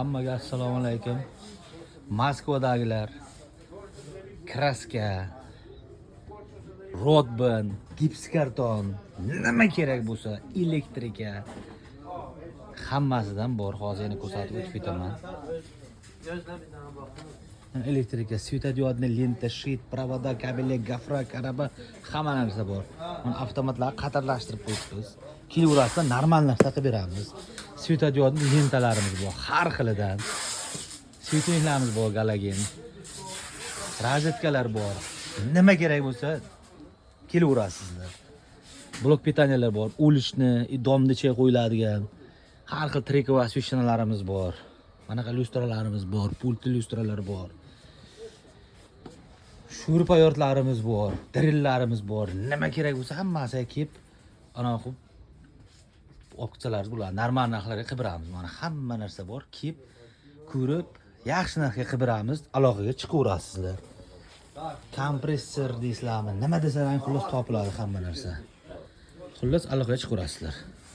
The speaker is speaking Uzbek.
Hammaga assalomu alaykum. Moskvadagilar, краска, Rotband, gipskarton, nima kerak bo'lsa, электрика hammasidan bor. Hozir yana ko'rsatib o'tib ketaman. Электрика, светодиодный лента, щит, провода, кабели, гофра, караба, hamma narsa bor. Mana, avtomatlarni qatorlashtirib qo'yibmiz. Kelaverasizlar, normal narsa qilib beramiz. Светодиодный лента larimiz bor, har xilidan. Светильник larimiz bor, galogen. Rozetkalar bor. Nima kerak bo'lsa, kelaverasizlar. Блок питания lar bor, уличный, дом ni ichiga qo'yiladigan. Har xil трековый освещение larimiz bor. Manaqa lyustralarimiz bor, pultli lyustralar bor. Шуруповёрт larimiz bor, drillarimiz bor. Nima kerak bo'lsa, hammasiga kelib, ana qilib olib bular normal narxlarga qilib beramiz. Mana, hamma narsa bor. Kelib, ko'rib, yaxshi narxga qilib beramiz. Aloqaga chiqaverasizlar. Kompressor deysizlarmi? Nima desalar, xullas, topiladi hamma narsa. Xullas, aloqaga chiqaverasizlar.